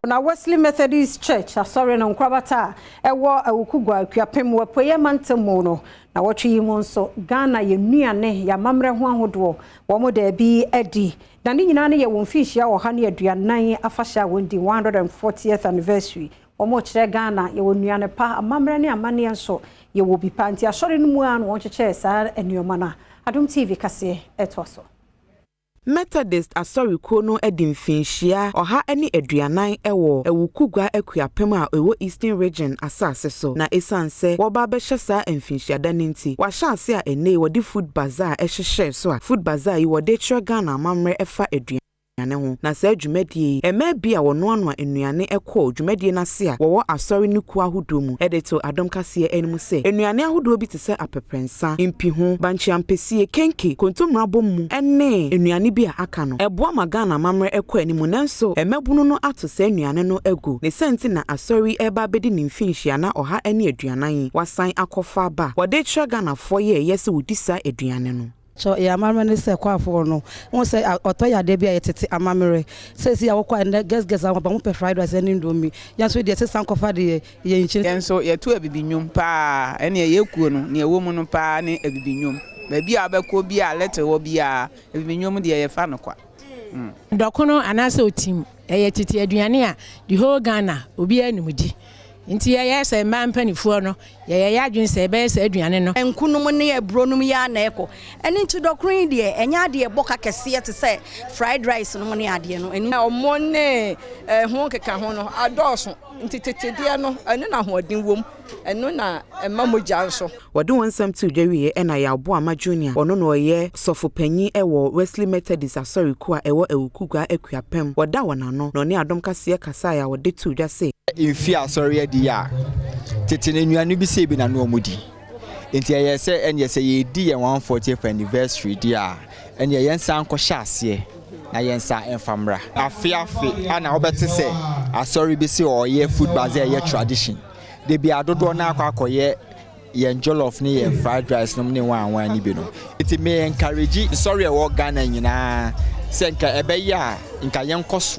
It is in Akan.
Na Wesley Methodist Church asɔre no nkorabata a ɛwɔ Awukugua Akuapem wɔ Apueeɛ mantam mu no, na wɔtwe yi mu nso Ghana yɛ nnuane yɛ amammerɛ ho ahodoɔ wɔn daabi adi. Na ne nyinaa no yɛ wɔn mfinhyia 140 afahyɛ a wɔn di 140th anniversary. Wɔn kyerɛ Ghana yɛwɔ nnuane pa, amammerɛ ne amanneɛ nso yɛwɔ bi pa. Nti asɔre no mu a na wɔn saa nneɛma no a Adom TV kaseɛ ɛtoa so. Methodist asɔrekuo no de mfinhyia 140 wɔ Awukugua Akuapem a ɛwɔ Eastern Region asase so. Na ɛsiane sɛ wɔba abɛhyɛ saa mfinhyiada no nti, wɔahyɛ ase a ɛnnɛ yi wɔde food bazaar ɛhyehyɛ so a food bazaar yi wɔde kyerɛ Ghana amammerɛ ɛfa aduane ho. Na saa dwumadie yi, mmaa bi a wɔnoanoa nnuane kɔɔ dwumadie no ase a wɔwɔ asɔre no kuo ahodoɔ mu de to Adom kaseɛ anim sɛ nnuane ahodoɔ bi te sɛ apɛprɛnsa, mpiho, bankyeampesie, kenke, kontomire abɔmu ne nnuane bi a aka no ɛboa ma Ghana amammerɛ kɔ anim. Nanso mmabunu no ato saa nnuane no agu ne sɛ na asɔre yi ɛreba abɛdi ne mfinhyia na 140 yi, wasan akɔfa aba wɔde kyerɛ Ghanafoɔ yɛ ɛyɛ sɛ wɔdi saa aduane no. Kyɛ yɛ amammerɛ ne sɛ kɔafoɔ no wɔn sɛ ɔtɔ yɛ adeɛ bi a yɛtete amammerɛ sɛsi a wɔkɔ ɛnɛ guest guest a wɔn pɛ fried rice ne indomie. Yɛn nso deɛ sisan kɔfa deɛ yɛ nkyɛn. Yɛn nso yɛto abibi nnwom paa. Ɛne ɛyɛ kuo no nea ɛwɔ mu no paa ne abibi nnwom. Baabi a wobɛkɔ bi a lɛte wɔ biara, abibi nnwom deɛ yɛfa no kwa. Dɔkono anaasɛ otim ɛyɛ tete aduane a the whole Ghana obiara nim di, nti yɛyɛ sɛ mmaa mpanimfoɔ no yɛyɛ yɛ adwene sɛ ɛbɛyɛ sɛ aduane no. Nkunom ne aburo nom yɛ ana ɛkɔ ɛne nti dɔkono yi deɛ ɛnyɛ adeɛ ɛbɔ ka kɛseɛ te sɛ fried rice nom ne adeɛ no. Ɛno ɔmo ne ɛho keka ho no adɔɔso, nti tetedeɛ no ɛno na ahoɔden wom, ɛno na ɛma mogya nso. Wɔde wɔn nsɛm to dwa wie ɛna Yɛaboa Ama Junior, ɔno na ɔyɛ sɔfopanyin ɛwɔ Wesley Methodist asɔrekuo a ɛwɔ Awukugua Akuapem, wɔda wɔn ano na ɔne Adom kaseɛ kasaeɛ a wɔde to dwa se mfi asɔre adi a tete no nnuane bi sɛ bi na no ɔmo di, nti ɛyɛ sɛ ɛneɛ sɛ yɛdi yɛn 140th anniversary di a, ɛneɛ yɛn nsa nkɔhyɛ aseɛ na yɛn nsa mfa mmra. Afe afe ana wobɛte sɛ asɔre bi sɛ ɔyɛ food bazaar, ɛyɛ tradition de bi adodoɔ no akɔ akɔyɛ yɛn jollof ne yɛn fried rice nom ne wanwan ne bi no. Nti me encourage nsɔre a ɛwɔ Ghana nyinaa sɛ nka ɛbɛyɛ a nka yɛnkɔ so.